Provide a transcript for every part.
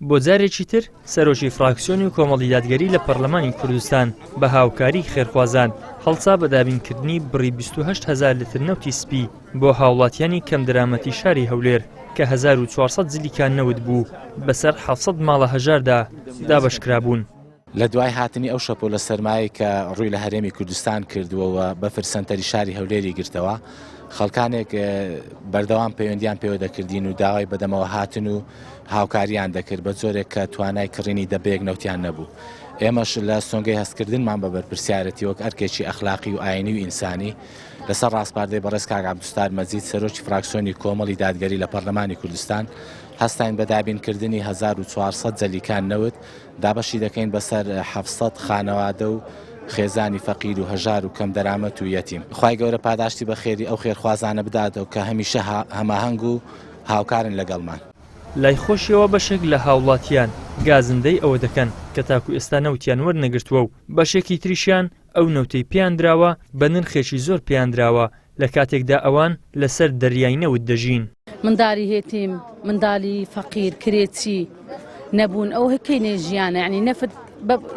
بۆ جارێکی تر سەرۆکی فراکسیۆنی کۆمەڵی دادگەری لە پەرلەمانی کوردستان بە هاوکاری خێرخوازان هەڵسا بە دابینکردنی بڕی 28 هەزار لتر نەوتی سپی بۆ هاوڵاتیانی کەمدەرامەتی شاری هەولێر کە 1400 جلیکان نەوت بوو بەسەر 700 ماڵە هەژاردا دابەشکرابوون. لە دوای هاتنی ئەو شەپۆلە سەرمایەی کە ڕووی لە هەرێمی کوردستان کردووە و بەفر سەنتەری شاری هەولێری گرتەوە، خەڵکانێک بەردەوام پەیوەندیان پێوە دەکردین و داوای بەدەمەوە هاتن و هاوکاریان دەکرد بە جۆرێک کە توانای کڕینی دەبەیەک نەوتیان نەبوو. ئێمەش لە سۆنگەی هەستکردنمان بە بەرپرسیارەتی وەک ئەرکێکی ئەخلاقی و ئاینی و ئینسانی لەسەر ڕاسپاردەی بەڕێز کاک عەبدولستار مەجید سەرۆکی فراکسیۆنی کۆمەڵی دادگەری لە پەرلەمانی کوردستان هەستاین بە دابینکردنی 1400 جەلیکان نەوت دابەشی دەکەین بەسەر 700 خانەوادە و خێزانی فەقیر و هەژار و کەمدەرامەت و یەتیم. خوای گەورە پاداشتی بەخێری ئەو خێرخوازانە بداتەوە کە هەمیشە هەماهەنگ و هاوکارن لەگەڵمان. لای خۆشیەوە بەشێک لە هاوڵاتیان گازندەی ئەوە دەکەن کە تاکو ئێستا نەوتیان وەرنەگرتووە و بەشێکی تریشیان ئەو نەوتەی پێیان دراوە بە نرخێکی زۆر پێیان دراوە لە کاتێکدا ئەوان لەسەر دەریای نەوت دەژین. مندالی هێتیم مندالی فەقیر کرێچی نەبوون ئەو هەکەینێ ژیانە یعنی نەفت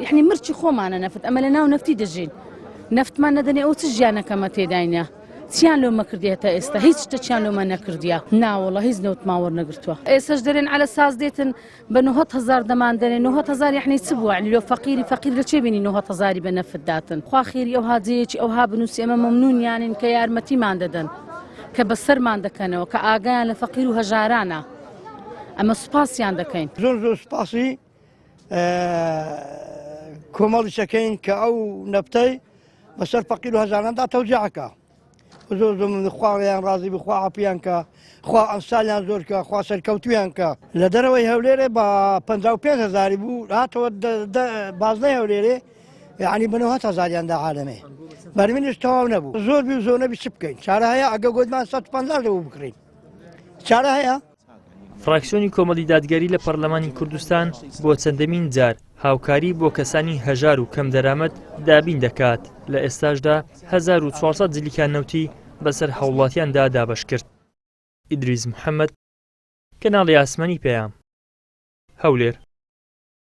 یعنی مرچی خۆمانە نەفت ئەمە لە ناو نەفتی دەژین نەفتمان نەدەنێ ئەو چ ژیانەکەمە تێداینە چیان لۆ مەکردی هەتا ئێستا هیچ شتە چیان لۆمە نەکردیە ناوەڵە هیچ نەوتمان وەرنەگرتووە ئێسش دەرێن عەلە ساز دێتن بە نۆهەت هەزار دەمان دەنێ نۆهەت هەزار یەعنی چ بووە یەعنی لۆ فەقیری فەقیر لە چێ بینی نۆهەت هەزاری بە نەفت داتن خوا خێری ئەوها جێیەکی ئەوها بنووسی ئێمە مەمنونیانین کە یارمەتیمان دەدەن کە بەسەرمان دەکەنەوە کە ئاگایان لە فەقیر و هەژارانە ئەمە سوپاسیان دەکەین. زۆر زۆر سوپاسی کۆمەڵیش ئەکەین کە ئەو نەفتەی بەسەر فەقیر و هەژاراندا تەوزیع ئەکا. زۆر زۆر من خوا ڕێیان ڕازی بی خوا عەفویان کە خوا ئەمسالیان زۆر کە خوا سەرکەوتویان کە لە دەرەوەی هەولێرێ بە 55 هزاری بوو هاتەوە بازنەی هەولێرێ یعنی بە 90 هزاریان دا عالەمێ بەرمنیش تەواو نەبوو زۆر بی و زۆر نەبی چ بکەین چارە هەیە ئەگە گۆتمان 150 لەوە بکڕین چارە هەیە فراکسیۆنی کۆمەڵی دادگەری لە پەرلەمانی کوردستان بۆ چەندەمین جار هاوکاری بۆ کەسانی هەژار و کەمدەرامەت دابین دەکات، لە ئێستاشدا 1400 جلیکان نەوتی بەسەر هاوڵاتیاندا دابەشکرد. ئیدریس محەمەد، کەناڵی ئاسمانی پەیام، هەولێر.